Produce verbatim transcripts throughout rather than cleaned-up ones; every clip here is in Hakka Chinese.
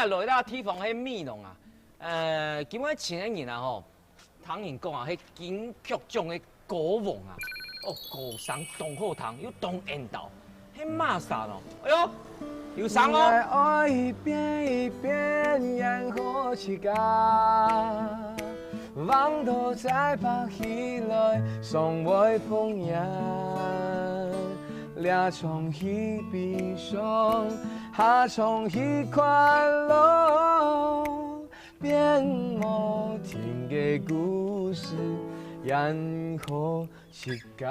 來到地方係美濃啊，呃，今晡日請个人啊吼，聽人講啊，係金曲獎个歌王啊，哦，歌聲當好聽，又當緣投，係麼儕咯？哎喲，有聲哦！愛一遍一遍演好自家，望到再爬起來，尚會碰見。 這場戲悲傷，下場戲快樂，變無停个故事，演好自家。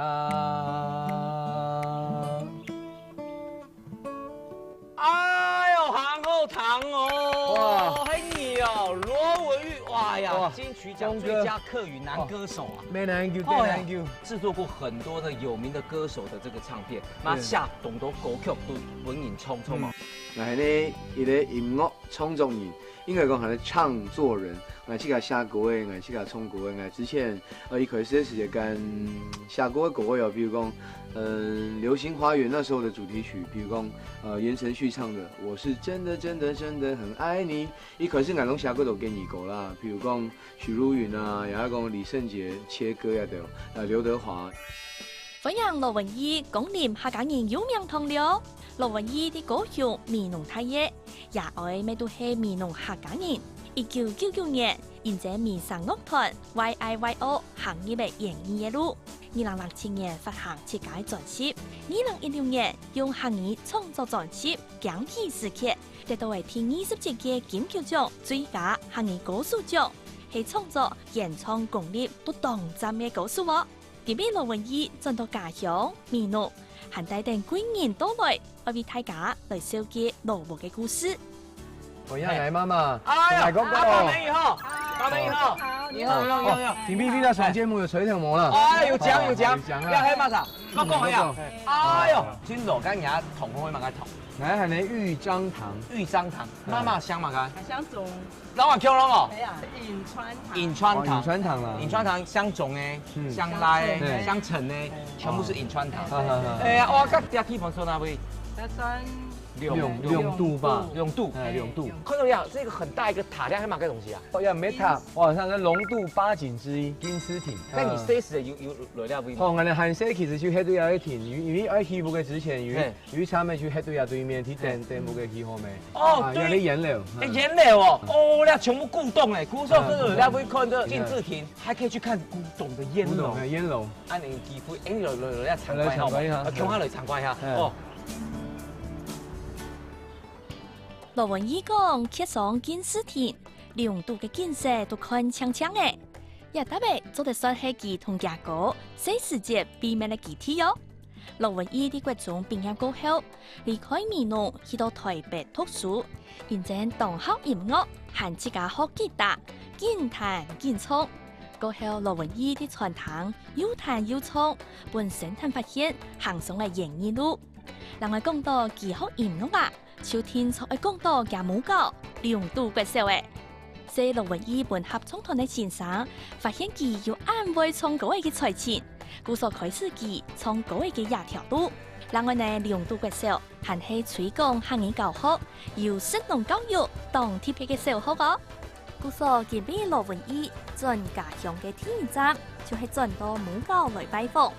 哎喲，好好聽哦！哇，係你哦，羅文玉，哇呀，哇，金曲獎最佳客語男歌手啊！沒難 you，沒難 you。 製作過很多的有名的歌手的這個唱片，那下當多歌曲都分人唱唱嘛。𠊎係一個音樂創作人，應該講還係唱作人。𠊎自家寫歌个，𠊎自家唱歌个。𠊎之前呃一開始个時間，寫過个歌有，比如講，嗯，《流星花園》那時候的主題曲，比如講，呃，言承旭唱的《我是真的真的真的很愛你》，一開始𠊎攏寫過多國語歌啦，比如講 許茹芸啊，也係講李聖傑切歌啊等，呃，劉德華。歡迎羅文玉光臨客家人有名堂了。羅文玉在高雄美濃大業，爺哀乜都係美濃客家人。一九九九年，因為美聲樂團Y I Y O行入了演藝个路。二零零七年發行自家个專輯，二零一六年用客語創作專輯《驚奇時刻》 得到个第二十七屆金曲獎最佳客語歌手獎，係創作演唱功力都當讚个歌手哦。今晡羅文玉轉到家鄉美濃，還帶等貴人到來，愛為大家來紹介老屋个故事。歡迎來媽媽，哎呀，來哥哥。阿爸們你好，阿爸們你好，你好你好你好你好。今晡日在上節目有吹頭毛啦？哎，有獎有獎，有獎啊。要黑馬上，我講一下。哎呦，今早跟人家同學嘛，該同。 𠊎喊你玉章堂。玉章堂，媽媽姓麼个？姓鍾。老闆叫啷哦？哎呀，潁川堂。潁川堂。哦，潁川堂啦。潁川堂姓鍾个，嗯。姓賴个，對。姓陳个，全部是潁川堂。哈哈哈。哎呀，哇，該這地方算哪位？該算龍，龍，龍都吧。龍都。哎，龍都。看到沒有，這個很大一個塔，這係麼个東西啊？哦，也毋係塔，哇，像該龍都八景之一，金絲亭。該你細時有，有來這位無？哦，𠊎等還細其實就歇對這个亭，因為，因為愛起屋个之前，因為 嘿。 有一站仔就歇對啊對面，去等，等屋个起好未？哦，啊，對。有个菸樓，欸，嗯。菸樓哦，哦，那全部古董欸，古早真的，嗯，古董。那會看這金字亭，嗯。還可以去看古董的菸樓。古董的菸樓。啊，你有機會，欸，你來，來，來參觀一下好無？來參觀一下。啊，共下來參觀一下，嗯。哦。羅文義講，蹶上金字亭，龍都个景色都看淨淨欸。 這搭仔做得算係佢同厥哥細時節避免个基地哦。羅文義在國中畢業過後，離開美濃去到臺北讀書，因為當好音樂，還自家學吉他，緊彈緊唱。過後羅文義在餐廳又彈又唱，分生產發現行上了演藝路。另外講到佢學音樂啊， 就定著愛講到厥母校龍都國小欸。係羅文義分合唱團个先生發現佢有恁會唱歌仔个才情，故所開始佢唱歌仔个這條路。另外呢，龍都國小還係推廣客語教學，有食農教育當特別个小學哦。故所今晡羅文義轉家鄉个第一站，就係轉到母校來拜訪。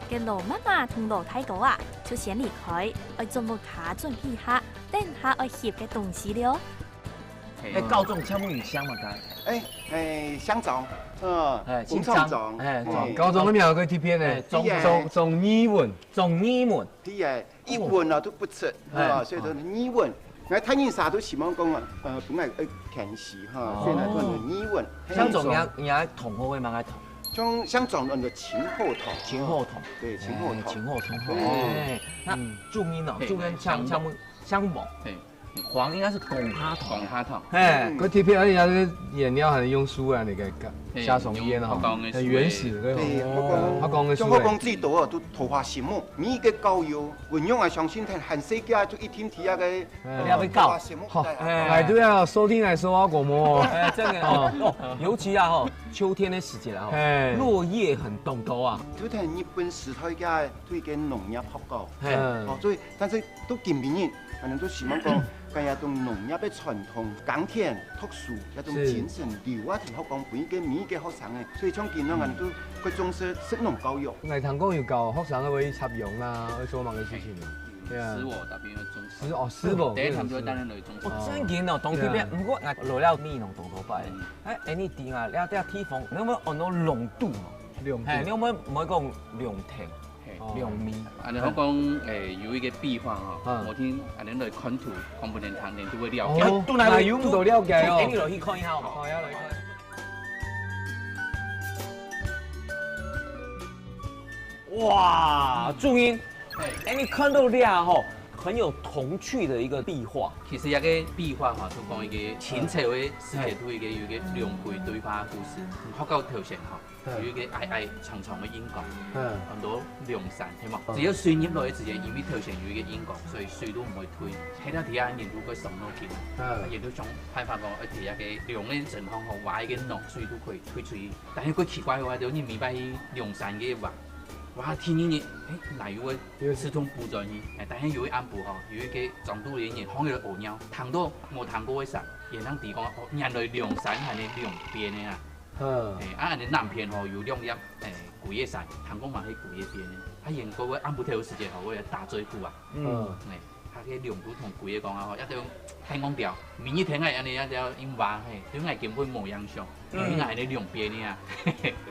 該羅媽媽同羅大哥啊，就先離開，愛轉屋下準備下 等下愛翕个東西了。欸，校長，請問你姓麼个？欸，欸，姓張，嗯，欸，姓張。張，欸，張。欸。校長个名有个特別呢，欸，張，對耶。張，張義文。張義文。對耶，一文啊都不出，哦。啊，所以說義文。𠊎大人儕都希望講啊，呃，本來愛謙虛哈，哦。所以呢，講義文。姓張，你，你同學會麼个同？像，姓張，那個秦後同。秦後同。對，秦後同。欸，秦後同。對。欸，那，嗯。祝英哦，嘿，祝英，請，請問，姓黃。嘿。 黃應該係公下堂。公下堂。嘿，嗯。佢特別，而且佢个顏料還係用樹啊，那個，嘿，下重煙吼，用發光个樹，很原始，對。對，哦，發光个樹。像發光最多啊，都桃花心木，每一個教育，運用啊，相信佢還細个就一定提那個，哎。那個桃花心木，好，對啊。哎。哎，對啊，收聽來說啊，廣播哦。哎，真的哦，哦，尤其啊，吼，秋天的時節啊，吼，嘿。落葉很多啊。就像日本時代个，對，跟農業學校，嘿。嗯。哦，所以，但是 都今晡日，反正都希望講，該這種農業个傳統、耕田、讀書這種精神留下去，學講分一個每一個學生个，所以像今晡日都會重視食農教育。𠊎聽講有教學生个會插秧啊，會做麼个事情啊？對啊。師傅那邊有種。師，哦，師傅，第一堂就會帶人來種。哦，真緊哦，當特別。對啊。毋過𠊎來了美濃當多擺。嗯。哎，哎，你知啊，這這地方，你有無有安到秧肚哦？秧肚。嘿，你有無有講秧埕？ 嘿。哦。秧米。恁樣好講，誒，有一個壁畫吼，嗯。我聽恁樣來看圖，看不能談，你就會了解。哦，都哪有，哪有毋到了解哦？從這裡落去看一下好無？好，要來看。哇，注意，嘿。哎，你看到這吼，很有童趣的一個壁畫。其實這個壁畫吼，就講一個清朝个時節，嘿。都一個有一個兩陲對話个故事，學校頭前吼。 嗯。有一個矮矮長長个塋槓，嗯。安到秧山，係無？嗯。只要水入來个時間，因為頭前有一個塋槓，所以水都毋會退。該條地下人都會傷腦筋，嗯。佢都想辦法講，愛在該個秧个身項吼，挖一個洞，水都可以退出去。但係過奇怪个話，就你每擺去秧山个話，哇，天日日，誒，哪有个有。自動補轉去？誒，但係有一暗晡吼，有一個長肚个人放一個鴃鷗，聽到無聽過个聲，也能知講，哦，原來秧山還係兩邊个啊。 嗯。誒，啊，恁樣南片吼有兩粒，誒，龜个山，聽講嘛係龜个邊个。啊，因為該暗晡頭時節吼，會打嘴鼓啊。嗯。誒，啊，該秧肚同龜个講啊，吼，一定聽講條，明日天𠊎恁樣一定愛挖，嘿，對𠊎根本無影響，嗯。因為𠊎係兩邊个啊。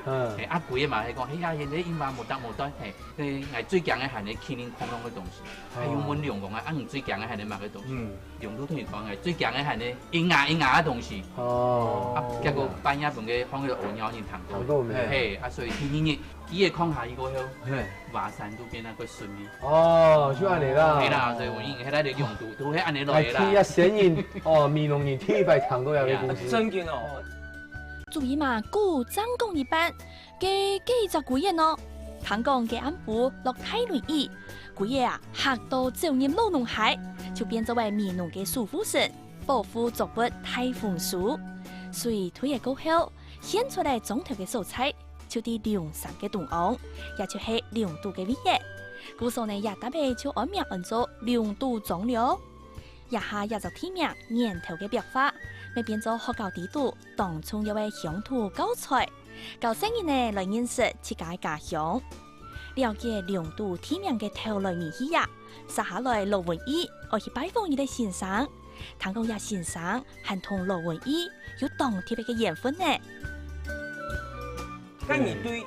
嗯。誒，啊，龜个嘛係講，哎呀，現在因為無得無得，嘿，誒，𠊎最驚个還係叮鈴哐啷个東西，還有問秧講啊，啊，你最驚个還係麼个東西？嗯。 秧肚同佢講个，最驚个還係嚶啊嚶啊个東西。哦。啊，結果半夜分佢放个鴃鷗人聽過。聽過無？嘿，啊，所以天天日，佢个囥下去過後，嘿。挖山都變那個順利。哦，就恁樣啦。係啦，所以𠊎應該在該秧肚，都係恁樣來个啦。哎，聽啊，先人，哦，美濃人第一擺聽到這個故事。真个哦。注意嘛，故正講一半， 該，該隻龜仔呢？聽講該暗晡落大雷雨，龜仔啊，嚇到走入老農坯，就變做係美濃个守護神，保護作物大豐收。水退了過後，現出來莊頭个所在，就在秧山个中央，也就係秧肚个位仔。故所呢，這搭仔就安名安做秧肚莊了。這下這隻地名源頭个壁畫，乜變做學校裡肚當重要个鄉土教材。 教細人仔來認識自家个家鄉。了解秧肚地名个頭來尾去啊，接下來羅文義愛去拜訪一個先生，聽講這先生還同羅文義有當特別个緣分呢。該你對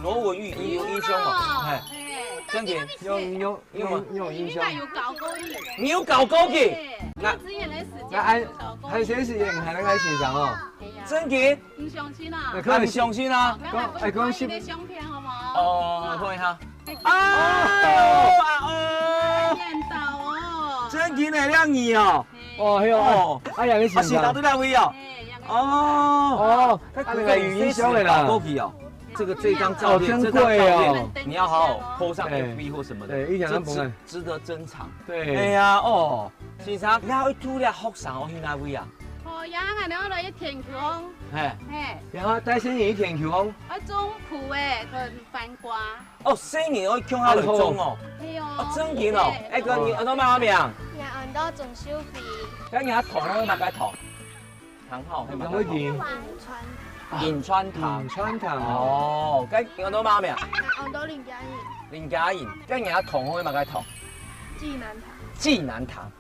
羅文義你有印象無？有啊。嘿，嘿。真个。有，有，有，有印象。你應該有教過佢。你有教過佢？嘿，那，幼稚園个時節有教過佢。那還，還先生，還係先生哦。哎呀。真个？ 你相信啊？哎，可能你相信啊。講，哎，講是，你个相片好無？哦，看一下。哎，啊，哦，啊，哦。看到哦。真个呢，靚女哦。嘿。哦，係哦。哦。哎呀，你先生。啊，是答對那位哦。嘿，兩個。哦。哦，啊，那個有印象的啦。過去哦。這個，這張照片，哦，珍貴哦。這張照片，你要好好po上哎。F B或什麼的。對，一定要po。這值，值得珍藏。對。哎呀，哦，先生，你還會拄這學生哦，去哪位啊？哦，呀，俺兜來一田區哦。 嘿。嘿。然後帶細人去田坵哦。啊，種瓠仔同番瓜。哦，細人愛共下來種哦。係哦。哦，真个哦。嘿。哎，哥，你安到麼个名？𠊎安到鍾秀芬。該你个糖係麼个糖？糖吼，係麼个糖？永川糖。永川糖哦。哦，該你安到麼个名？𠊎安到林嘉穎。林嘉穎，該你个糖係麼个糖？濟南糖。濟南糖。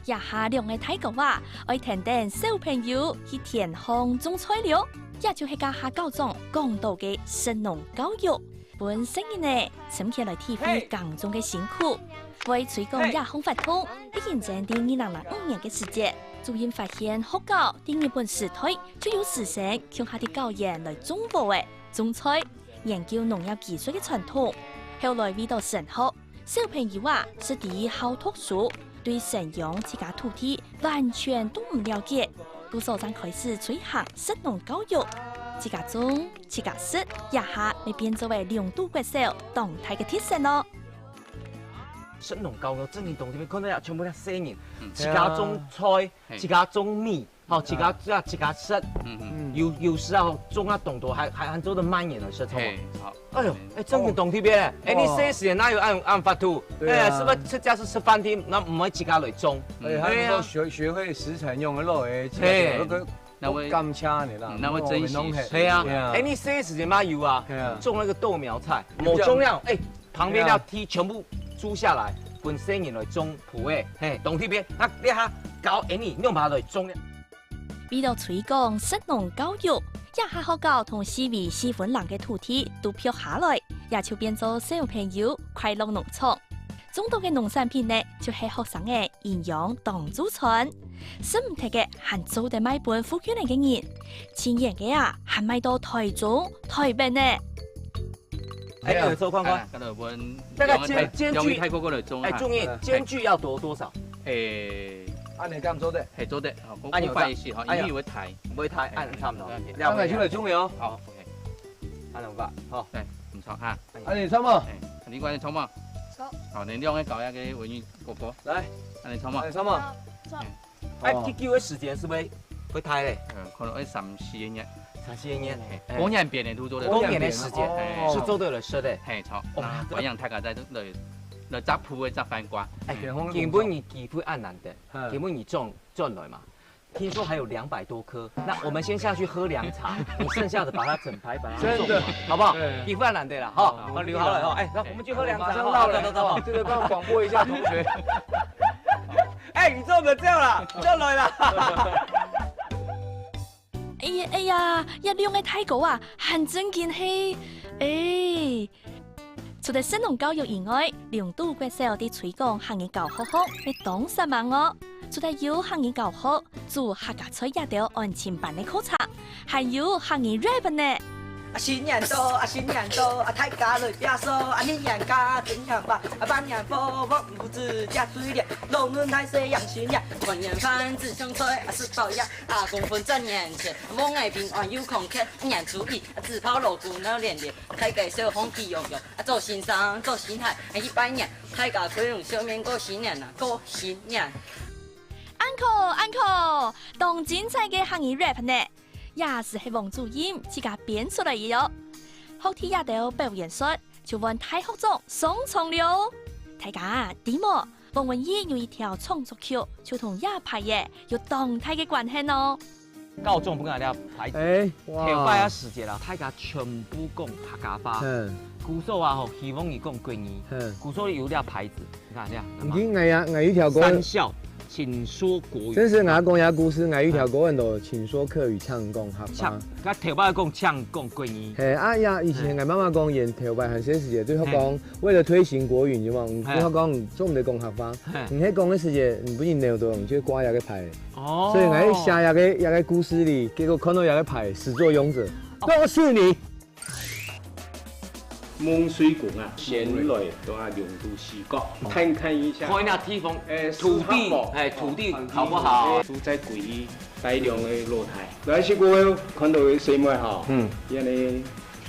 這下兩個大哥啊，愛跈等小朋友去田項種菜了，這就係頭下校長講到个食農教育。分細人仔深刻來體會耕種个辛苦，會推廣這項活動，已經在二零零五年个時節，主任發現學校在日本時代就有師生共下在校園來種禾仔、種菜，研究農業技術个傳統。後來為到升學， 小朋友啊，係第一好讀書，對生養自家土地完全都毋了解，故所正開始推行食農教育，自家種、自家食，這下乜變做係龍都國小當大个特色咯。食農教育正經當特別，看到啊，全部係細人，嗯。自家種菜，嘿。自家種米，吼，自家，啊。自家食。嗯嗯。有，有時啊，種啊當多，還，還，還做得蔓延了，是錯嗎？嘿，好。哎喲，哎，真个當特別嘞。哎，你細時哪有恁，恁法度？對啊。哎，係毋係自家係食飯店，該毋會自家來種？哎，他能夠學，哎呀。學會食材用的肉，哎，嘿。那个，那會，甘蔗呢啦，嗯，那會珍惜。弄，弄，嘿。係啊，對啊。哎，你細時嘛有啊，嘿啊。種那個豆苗菜，有種。無重要，哎，旁邊那地全部租下來，分細人來種。 埔仔，嘿，當特別。該這下教恁樣，用把來種了。為了推廣食農教育，這下學校同四圍四分零个土地都pluck下來，也就變做小朋友快樂農場。種到个農產品呢，就係學生个營養當晝餐。食毋忒个還做得賣分附近个人，盡遠个啊，還賣到臺中、臺北呢。 哎，哎，做看看。哎，看到分大概間，兩位太，間距，兩位太哥哥來種啊。哎，注意，哎。間距要多，多少？哎，恁樣敢做得？嘿，做得，好，我，哎，有，我翻譯一下，哎呀，因為有个台。不會太，哎，差不多。哎，兩位。恁樣就來種了哦。好，OK。恁樣吧，好。哎，毋錯哈。哎。恁樣差不多。哎，你管你差不多。好。好，你兩位搞一下給文玉哥哥。來。恁樣差不多。恁樣差不多。好，做。哎。 哎，哦。幾久个時間係毋係會大咧？嗯，可能愛三四年。三四年。嘿，哎。過年變个都做得。過年个時間，哦。係做得來食个。嘿，著。哦，那歡迎大家再來，來摘埔仔、摘番瓜。哎，嗯。今晡日機會恁難得，嗯。今晡日轉，轉來嘛，聽說還有兩百多棵，那我們先下去喝涼茶，你剩下的把它整排把它送完，真的。好不好？哎。機會恁難得了，哈，好。好，留好了，哈，哎，那我們去喝涼茶，哎，我馬上到了，哈，走，走，走，走。這個幫我廣播一下，同學。 哎，你做毋得走啦，轉來啦。哎呀，哎呀，這兩个大哥啊，還真經係，哎。除了食農教育以外，龍都國小在推廣客語教學項，乜當煞猛哦。除了有客語教學，煮客家菜這兜安親班个課程， 還有客語rap呢。啊，新年到，啊，新年到，啊，大家來摒掃，啊，明年家，今年吧，啊，萬年福，福如意，家對聯，龍年大細迎新年，團圓飯，紫香菜，啊，食飽夜，啊，公分轉年前，望𠊎平安又康健，年初一，啊，紙炮鑼鼓鬧連連，大街小巷喜洋洋，啊，做先生，做先孩，啊，去拜年，大家開容笑面過新年啊，過新年。Uncle，Uncle，當精彩个客語rap呢！ 也係係王主任自家編出來个哦。學弟這兜表演煞，就換大學長上場了。大家知無？王文義有一條創作曲，就同這牌仔有當大个關係哦。教長分𠊎這牌仔，哎，哇。頭擺个時節啦，大家全部講客家話。嗯。故所啊吼，希望你講國語。嗯。故所有這牌仔。 你看這樣，你看，𠊎也，𠊎有一條歌。三笑，請說國語。真係𠊎講這故事，𠊎有一條歌安到請說客語，請講客話。請，佢頭擺講請講國語。係啊，呀，以前𠊎媽媽講，佢頭擺還細時節，對佢講，嘿。為了推行國語，你知道嗎？嘿。對佢講，做毋得講客話。嘿。你係講个時節，你分人鬧到，你就掛這個牌。哦。所以𠊎寫這個，這個故事裡，結果看到這個牌，始作俑者，哦。告訴你。 孟水公啊，先來到啊龍都四角，看看一下。看一下地方，哎，土地，適合無？哎，土地好不好？住在歸大量个老弟。來，這個看到个細妹吼，嗯。因為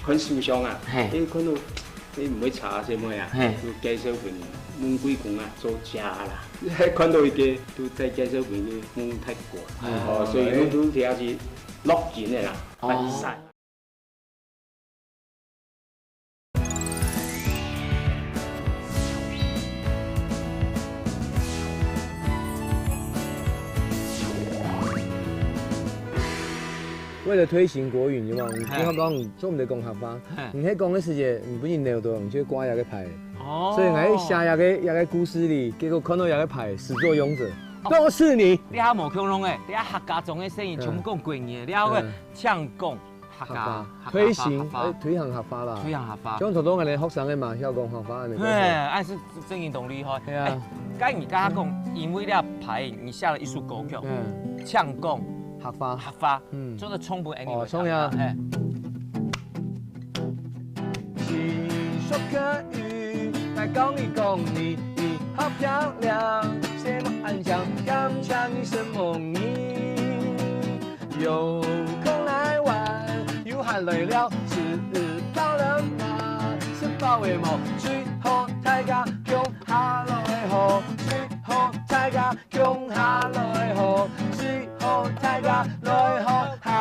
看書上啊，嘿。哎，看到，哎，毋會差細妹啊，嘿。就介紹分孟水公啊做姐啦。看到一個，就再介紹分孟大哥。哦，所以龍都這下係落緊个啦，哦。很散。 為了推行國語，你知道嗎？嘿。你聽佢講，做毋得講客話。嘿。你係講个時節，你分人鬧到，你就掛這個牌。哦。所以𠊎寫這個，這個故事裡，結果看到這個牌，始作俑者，哦。都是你。你還無共樣誒，你還客家庄个聲音，嗯。全部講國語，你還會，嗯。請講 客家，客家，推行，客家，客家。哎，推行客話啦。推行客話。像頭頭𠊎兜學生个嘛，曉講客話，你講。嘿，哎，係真个當厲害。係啊。哎，該你剛剛講，因為這牌，你寫了一首歌曲，嗯。請講客話。客話，嗯。做得唱分𠊎兜哦，唱呀。嘿。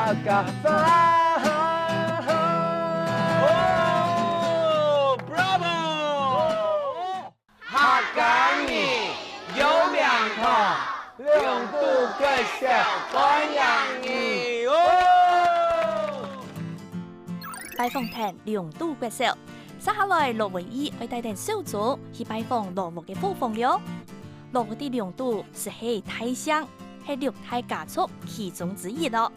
哦，Bravo！客家人有名堂，龍都國小歡迎你哦！拜訪忒龍都國小，接下來羅文義愛帶等小組去拜訪羅屋个伙房了。羅屋在龍都實係大姓，係六大家族其中之一哦。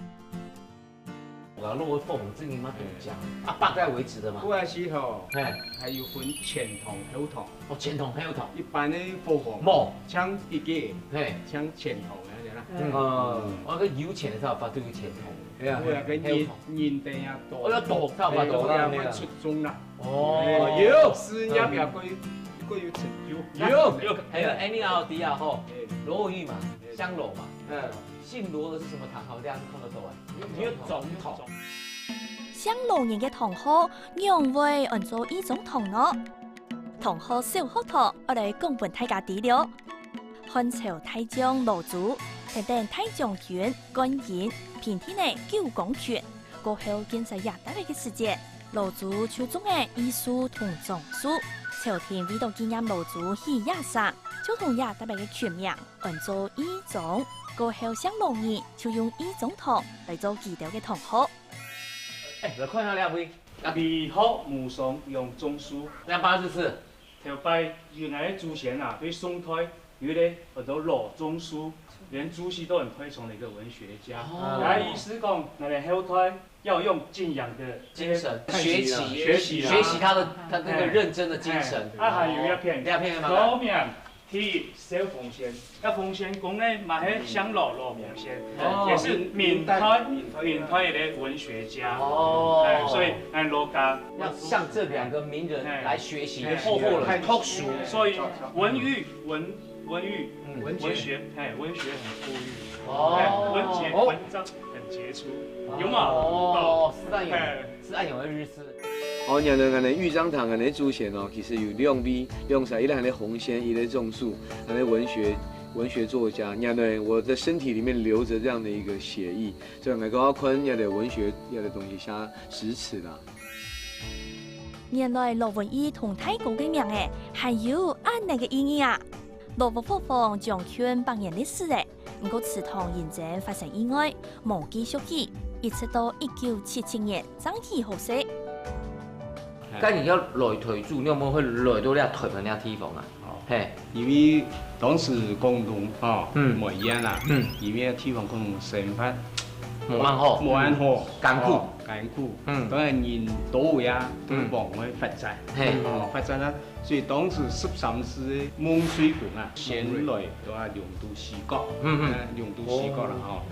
啊，羅屋个伙房正經嘛，怎麼講？啊，八代為止的嘛。古來時吼，嘿。還有分前堂、後堂。哦，前堂、後堂。一般个伙房，無。像一個，嘿。像前堂恁樣啦。嗯。哦，該有錢个才有法度有前堂。對啊，對啊，該人，後堂。人等也多。哦，要多，差不多啦，嘿，對啊。會出眾啦。哦，嘿，有。事業也過，過有成就。有，有，還有Annie奧迪啊，吼，嘿。羅文義嘛，嘿。香羅嘛。嗯。姓羅的是什麼堂號？大家都看得懂啊。 你有總統。姓羅人个堂號仰會安做義莊堂呢？堂號小學堂，愛來講分大家知了。漢朝大將羅珠，跈等大將軍、灌嬰，平定了九江群，過後建設這搭仔个時節，羅珠就種了義樹同樟樹。朝廷為著紀念羅珠起這城，就同這搭仔个群名 安做義莊，過後姓羅人就用義莊堂來做佢兜个堂號。哎，來看一下這位。為何無常養樟樹？兩百四十。頭擺有𠊎个祖先啊，對宋代有一個安到羅樟樹，連朱熹都很推崇的一個文學家。哦。他意思講，𠊎个後代要用敬仰的精神，學習，學習啊。學習他的，他那個認真的精神。哎，啊，還有一篇，這篇嘛。 第一，小鳳仙。該鳳仙宮呢，嘛係姓羅，羅鳳仙，哦。也是明代，明代的文學家。哦。哎，所以，哎，羅家。要向這兩個名人來學習，哎，厚厚的讀書。所以文育，文，文育，嗯。文學，哎，文學很富裕。哦。哎，文傑，哦。文章很傑出，有嗎？哦，是恁樣，哎。是恁樣个意思。 哦，原來𠊎等義莊堂𠊎等祖先哦，其實有兩位，兩儕，一個係鳳仙，一個樟樹，𠊎等文學，文學作家。原來我的身體裡面流著這樣的一個血液，所以𠊎講看這個文學這個東西寫詩詞啦。原來羅文義同大哥个名仔，還有恁樣个意義啊！羅屋伙房將近百年歷史了， 毋過祠堂因爭發生意外，無繼續起，一直到一九七七年正起好勢。該你愛來台住，你有無會來到這台灣這地方啊？哦。嘿。因為當時廣東，吼，嗯。無一樣啦，嗯。因為地方可能生活無恁好。無恁好，艱苦。哦，艱苦。嗯。當然人多呀，都往外發展。嗯。嘿。哦，發展啊， 所以當時十三世个孟瑞公啊，先來到啊龍都西角，嗯嗯。呃，龍都西角了哈，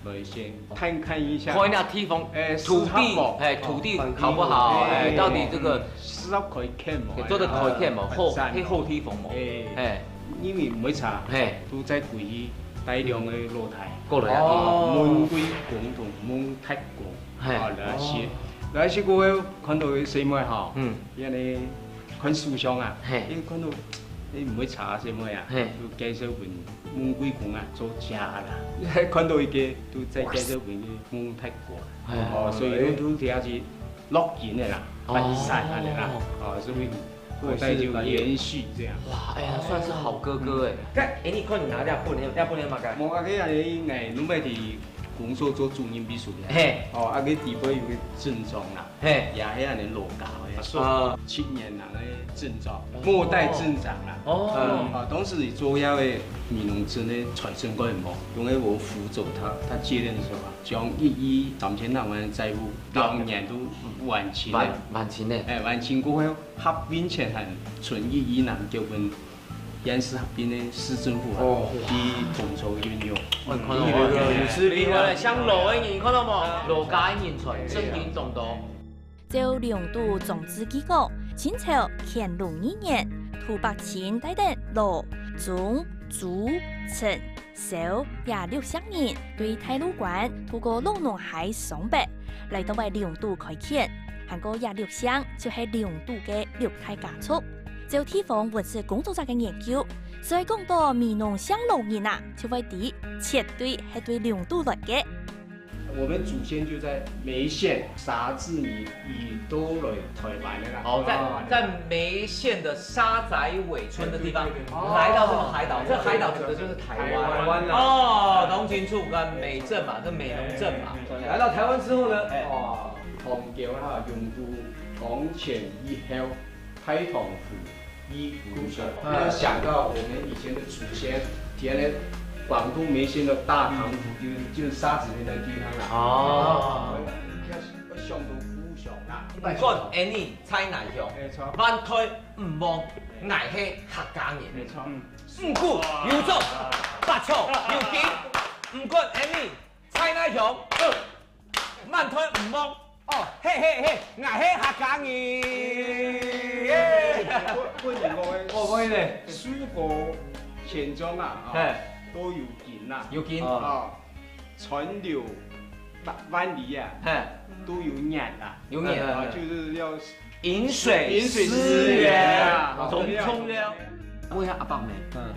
來先看看一下，看一下地方，哎，土地，適合無？哎，土地好不好？哦，哎，哎，到底這個適合開墾無？做得開墾無？好，發展無？係好地方無？哎，哎，因為每查，嘿，都在歸大量个老弟過來啊。哦。孟貴公同孟達公，嘿。啊，來寫，來寫過後看到个細妹哈，嗯。 因為看書上啊，嘿。因為看到，你毋會查細妹啊，嘿。就介紹分孟貴公啊做姐啦。看到一個，就再介紹分孟達公。嘿。哦，所以就，就聽下去落緊个啦，哦。發散恁樣啦。哦，所以後代就延續這樣。哇，哎呀，算是好哥哥哎。該，哎，你看你拿這本，這本係麼个？無啊，該，哎，哎，你毋係在公所做主任秘書个？嘿。哦，啊，該底背有個鎮長啦。 嘿。也係恁樣老家个，啊。七年人个鎮長，哦。末代鎮長啦。哦。嗯，啊，當時做這个美濃鎮个財政官員，因為我輔佐他，他接任的時候啊，將一億三千多萬个債務，當年都還清了。還，還清了。哎，還清過後，合併前還存一億銀，叫分縣市合併个市政府啊，哦。去統籌運用。哦，看到無？有，有，有，有，像老个人，看到無？老家个人才，正經當多。照龍都莊志記講，清朝乾隆二年，杜伯楨帶等羅、鍾、朱、陳、 蕭這六姓人對大陸關渡過老農溪桑北，來到了龍都開墾，還過這六姓就係龍都个六大家族。照地方文史工作者个研究，所以講到美濃姓羅人啊，就會知絕對係對龍都來个。我们祖先就在梅县沙子里移到来台湾的啦。哦，在，哦，在梅县的沙仔尾村的地方，对，对，对。来到这个海岛，这海岛指的就是台湾。台湾啊。哦，当清楚，跟梅镇嘛，这梅农镇嘛。哎，来到台湾之后呢，哎。哇，唐朝哈，用过唐钱以后，太平湖 一五六。那想到我们以前的祖先，原来广东梅县的大塘湖就，就是沙子里的地方啦。哦。要想到故乡啦。毋管恁樣在哪鄉，沒錯。萬代毋忘，𠊎係客家人。沒錯。嗯。五穀有種，八草有金，毋管恁樣在哪鄉，呃， 萬代毋忘。哦，嘿嘿嘿，𠊎係客家人。耶！不，不，你講个，哦，不會呢。四個縣庄啊，哦，嘿。都有金啊。有金。哦。哦，川流萬，萬里啊，嘿。都有眼啊。有眼。啊，就是要飲水思源啊。飲水思源啊。哦，當重要。問一下阿伯呢？嗯。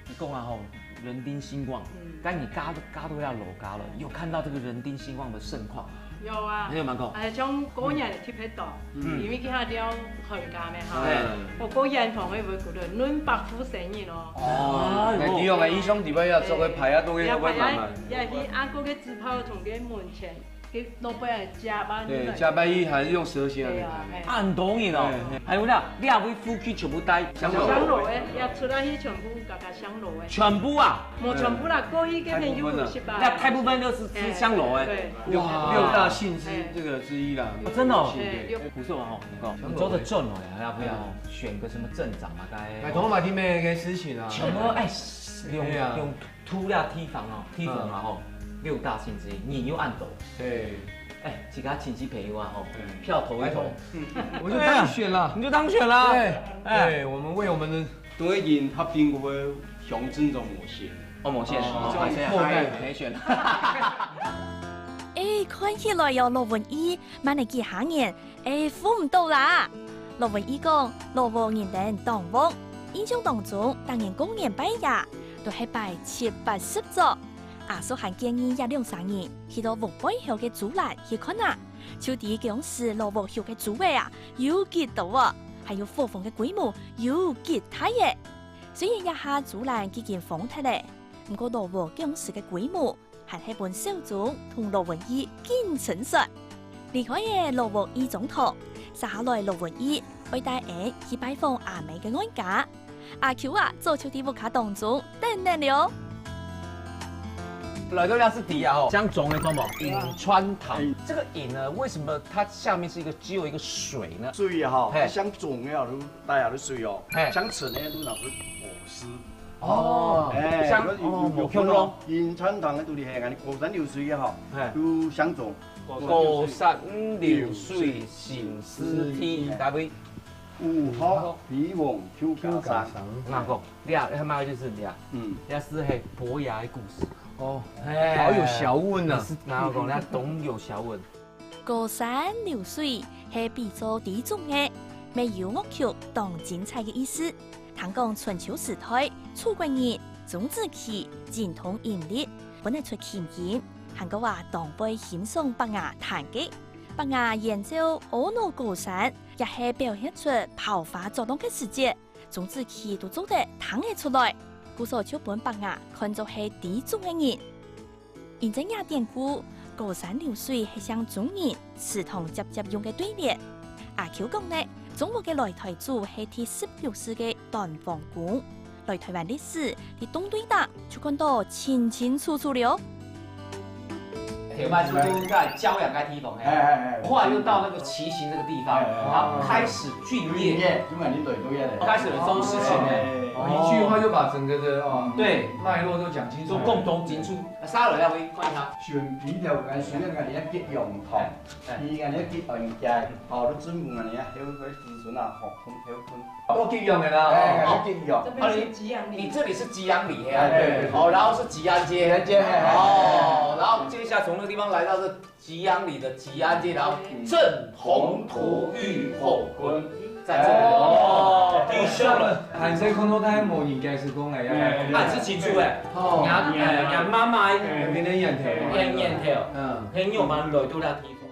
你講啊吼， 人丁興旺，嗯。該你嫁，嫁到這老家了，有看到這個人丁興旺的盛況嗎？有啊。你有沒有講？哎，像過年特別多，嗯。因為佢還尞寒假咩哈。嗯。𠊎過年堂會，會覺得恁百戶生意咯。哦，哎，你用个，一兄弟們要做个排啊，都會，哎，會慢慢。也排啊，也去阿哥个紙炮從个門前 佢老板个加班。對，加班費還是用蛇形的。對啊，嘿。恁多人哦，嘿，嘿。還有呢，你還會夫妻全部帶香爐。香爐誒，也出來去全部加加香爐誒。全部啊？無全部啦，過去个朋友有十八。那大部分都是吃香爐誒。對。六，哇。六大姓之這個之一啦。哦，真的哦。對。不錯哦，你看，你做得準哦，要不要選個什麼鎮長嘛？該，哎，同我買聽妹个事情啊。全部，哎，用，對啊。用 除了地方哦，地方啊吼，嗯。六大姓之一，人又恁多。對。哎，自家親戚朋友啊吼，嗯。票投一投。拜託。我就當選了。對啊，你就當選了。對，哎。對，我們為我們的多一點合併，我們鄉鎮長無選。哦，無選，哦，哦，還是後代。還選。哎，看起來哦，羅文義，慢了幾下年， 哎，赴毋著啦！羅文義講，老屋人丁當旺，印象當中，逐年過年拜爺，都係拜七八十桌。阿叔還建議這兩儕人去到屋背後个豬欄去看啊，就知該央時老屋後个豬仔啊，有幾多哦，還有伙房个規模有幾大誒。雖然這下豬欄已經荒忒了，毋過老屋該央時个規模 還係分小鍾同羅文義緊伸說。離開了老屋義庄堂，接下來羅文義愛帶𠊎去拜訪阿姆个外家。阿Q啊，早就在屋下當中等等了。來到這是底下哦，像鐘的什麼？潁川堂。這個潁呢，為什麼它下面是一個，只有一個水呢？水啊，吼，嘿。像鐘个，就帶下个水哦，嘿。像船个，就拿去河市。 哦，哎，像，有，有，哦，有，有共樣咯。潁川堂个肚裡係，𠊎高山流水个吼，嘿。有相撞。高山流水行屍體，大衛。有好，比王邱家生。𠊎講，這，他媽就是這，嗯。這是係伯牙个故事。哦，嘿。好有學問啊。是，𠊎講，這當有學問。 高山流水係比作豬種个，乜有樂曲當精彩个意思。聽講春秋時代，楚國人鍾子期精通音律，分得出琴音，還過啊當會欣賞伯牙彈个。伯牙演奏阿腦高山，也係表現出拋花著浪个時節，鍾子期都做得聽得出來，故所就分伯牙看作係豬種个人。 因著這典故，高山流水係像中原祠堂輒輒用个對聯。阿Q講呢，中國个來台祖係第十六世个段王公，來台灣歷史在洞對頂就看到清清楚楚了。鐵板出現在礁岩該地方，哎，哎，哎，後來又到那個旗形那個地方，哎，哎，哎。然後開始郡縣，郡縣，今晚你對對呀嘞。開始有周世情了。哎，一句話就把整個的，哦，對。脈絡都講清楚。都講清楚。 啊，沙來啊，喂，看一下。選鼻頭，𠊎隨便𠊎這吉陽堂，哎，哎。佢𠊎這吉安街，哦，都準備𠊎這後尾子孫啊，好，分後分。都吉陽个啦，哎，哦。𠊎這吉陽。這邊是吉陽里。你這裡是吉陽里，哎，對，對，對。哦，然後是吉安街。吉安街，哎，哎，哎。哦，然後接下來從那個地方來到這吉陽里的吉安街，然後鎮宏圖御火鍋。在這裡。哦，的確。還細看到大無人介紹講來呀。啊，係清楚誒。哦。𠊎，呃，𠊎媽媽，哎，有點念頭。有點念頭。嗯。朋友們來到這地方。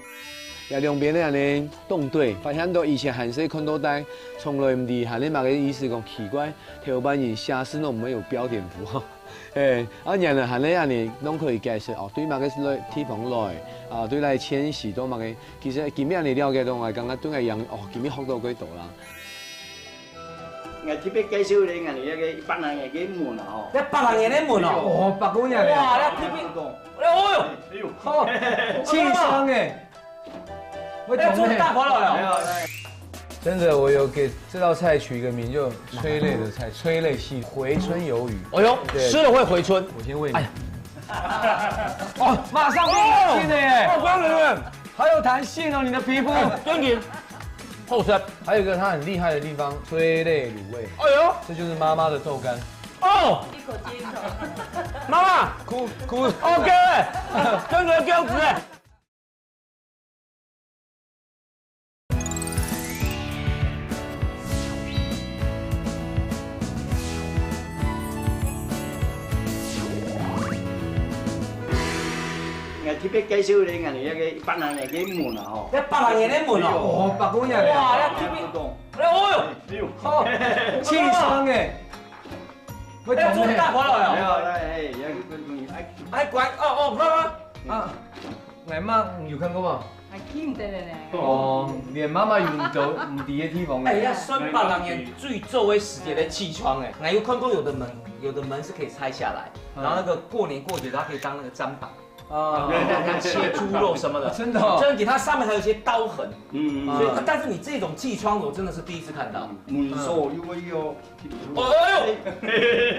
這兩邊个恁呢，棟對，發現到以前還細看到大，從來毋知還係麼个意思，講奇怪，頭擺人寫字都毋會有標點符號。 哎，啊，原來還係恁呢，攏可以解釋哦，對麼个來地方來，啊，對來遷徙到麼个。其實今日恁呢了解到，𠊎感覺對𠊎樣，哦，今日學到幾多啦。𠊎特別介紹咧，𠊎這个一百零年个門啊，吼。一百零年个門哦。哦，百多年了。哇，那特別，哎呦，哎呦，好，清爽哎。 會懂呢。哎，這大花了呀。真的，我有給這道菜取一個名，就催淚的菜，催淚系，回春魷魚。哎呦，對。吃了會回春。我先餵你。哎呀。哦，馬上變年輕了耶。哦，不要不要不要。好有彈性哦，你的皮膚。哎，真的。好吃。還有一個它很厲害的地方，催淚滷味。哎呦。這就是媽媽的豆乾。哦。一口接一口。媽媽。哭，哭。OK，真的這樣子哎。 𠊎特別介紹咧，𠊎這个一百零年个門啊，吼。一百零年个門哦。哦，百多年了。哇，那特別，哎呦，哎呦，好，清爽哎。會懂呢。哎，這大花了呀。哎，乖，哦，哦，乖乖。啊，𠊎媽有看過嗎？ 還記毋得了呢。哦，連媽媽有毋得，毋知个地方呢。哎呀，算百零年最早个時節个起床哎，𠊎有看過有的門，有的門是可以拆下來，嗯。然後那個過年過節它可以當那個砧板。啊。然後給它切豬肉什麼的。真的哦。真的，它上面還有一些刀痕。嗯，嗯。所以，嗯。但是你這種氣窗我真的是第一次看到。門鎖又會有。哦，哎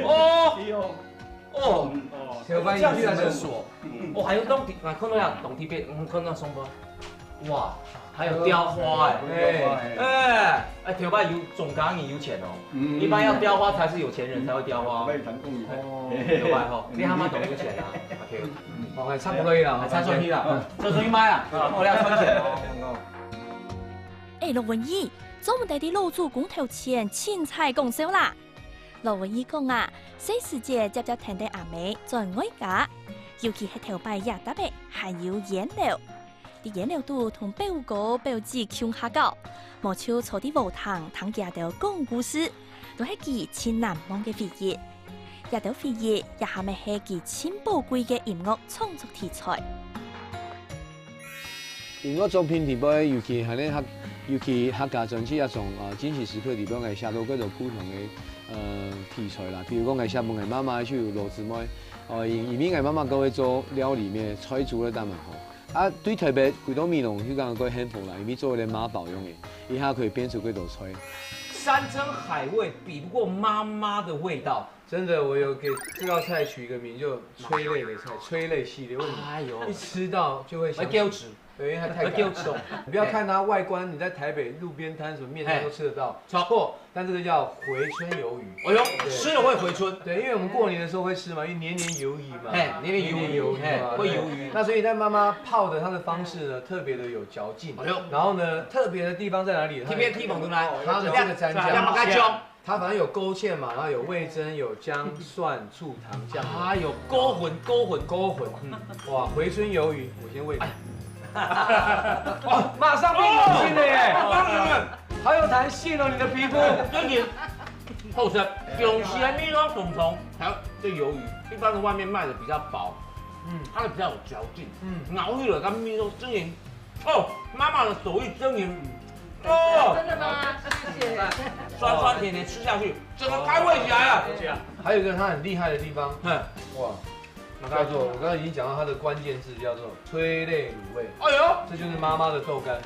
呦，哦，哎呦。哦。嗯，哦。小白魚居然是鎖。 哦，還有當地，啊，看到呀，當地邊，嗯，看到上班，哇，還有雕花哎，哎，雕花哎。哎，哎，頭擺有總家人有錢哦，嗯。一般要雕花才是有錢人才會雕花。頭擺有成功以後。哦。頭擺吼，你還蠻懂有錢啊，OK。哦，還差不多啦，還差出去啦，差出去賣啦，哦，你要賺錢哦。哎，羅文義，做毋得在老祖公頭前凊彩講笑啦。 羅文義講啊，細時節輒輒跈等阿姆轉外家，尤其係頭擺這搭仔還有菸樓。在菸樓肚同表哥表姊共下搞，無就坐在禾埕聽佢兜講故事，都係佢盡難忘个回憶。這兜回憶也還係佢盡寶貴个音樂創作題材。 音樂作品裡背，尤其還係客，尤其客家專輯這種，呃，驚喜時刻裡背，𠊎寫到幾多不同个，呃，題材啦。比如講，𠊎寫分𠊎媽媽，就有羅姊妹，哦，因，因為𠊎媽媽佢會做料理，該菜煮到當蠻好。啊，對台北回到美濃，就感覺較幸福啦，因為做个媽寶用个，一下可以變出幾多菜。山珍海味比不過媽媽的味道。 真的，我有給這道菜取一個名，就催淚的菜，催淚系列。為什麼？哎呦。一吃到就會想，會噭嘴。對，因為它太感動。會噭嘴。你不要看它外觀，你在台北路邊攤什麼麵攤都吃得到。嘿。錯。錯，但這個叫回春魷魚。哎呦，對。吃了會回春。對，因為我們過年的時候會吃嘛，因為年年有餘嘛。嘿，年年有餘，年年有餘嘛，嘿，會有餘。對。那所以在媽媽泡的它的方式呢，特別的有嚼勁。哎呦。然後呢，特別的地方在哪裡？特別的地方在哪裡？它的這個蘸醬。蘸醬。 它反正有勾芡嘛，然後有味噌、有薑、蒜、醋、糖、醬油。哎呦，勾魂，勾魂，勾魂。嗯，哇，回春魷魚，我先餵你。哎。哦，馬上變年輕了耶！哦，當然了。好有彈性哦，你的皮膚。真的，好食，有些味道重重，還有這魷魚，一般的外面賣的比較薄，嗯。它的比較有嚼勁，嗯。咬下去了，它味道真的 哦，媽媽的手藝真的，哦，真的嗎？謝謝。酸酸甜甜吃下去，整個開胃起來了。還有一個它很厲害的地方，嗯。哇，叫做，我剛剛已經講到它的關鍵字，叫做催淚滷味。哎呦，這就是媽媽的豆乾。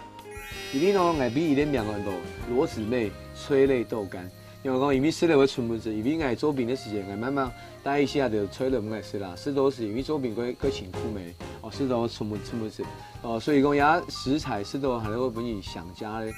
因為呢，𠊎分佢个名安到羅姊妹催淚豆乾。 因為講，因為食了會出問題，因為𠊎做兵个時節，𠊎媽媽帶一些个菜來分𠊎食啦，食到係因為做兵較，較辛苦咩，哦，食到出問，出問題，哦，所以講這食材食到還會分人想家咧。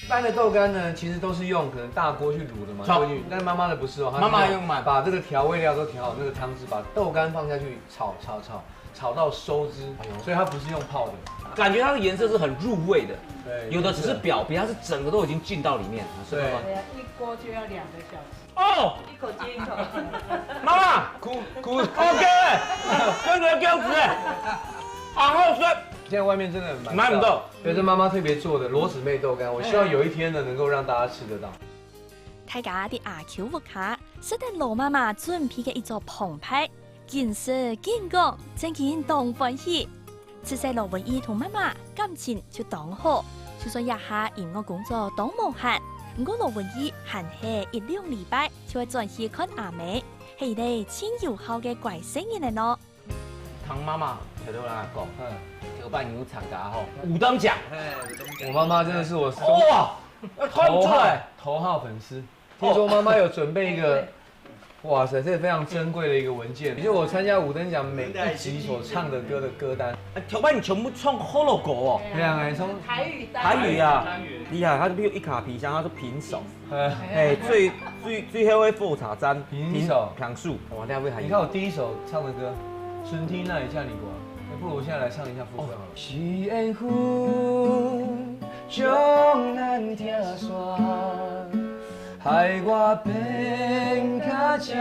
一般的豆乾呢，其實都是用可能大鍋去滷的嘛，錯。下去，但是媽媽的不是哦，她是媽媽用慢。把這個調味料都調好，那個湯汁，把豆乾放下去炒，炒，炒，炒到收汁，哎呦。所以它不是用泡的。感觉它的颜色是很入味的，对，有的只是表皮，它是整个都已经浸到里面了，是吧？对。对啊，一锅就要两个小时，哦，一口接一口。妈妈，哭哭，OK，跟你的标准哎，好好吃。现在外面真的买不到，买不到。对，这妈妈特别做的螺姊妹豆干，我希望有一天呢，能够让大家吃得到。大家在阿舅屋下，食得老妈妈准备个一桌澎湃， 緊食緊講，正經當歡喜。自細羅文義同媽媽感情就當好，就算這下音樂工作當無閒，毋過羅文義還係一兩禮拜就會轉去看阿姆，係一個盡有孝个乖細人仔呢。聽媽媽頭頭人講，嗯，頭擺你有參加吼，五燈獎，我妈妈真的是我哇，要看出来，头号粉丝。听说妈妈有准备一个 哇塞，这是非常珍贵的一个文件，也就是我参加五燈奖每一集所唱的歌的歌单。哎，头摆你全部唱好老歌哦。对啊，哎，从台语单元。台语啊，厉害，他就比如一卡皮箱，他说平手。哎，最最最后一个复查站，平手。平手。哇，那位还有。你看我第一首唱的歌，《春天哪里像你》，哎，不如我现在来唱一下副歌好了。是缘分将咱拆散， 害我变甲遮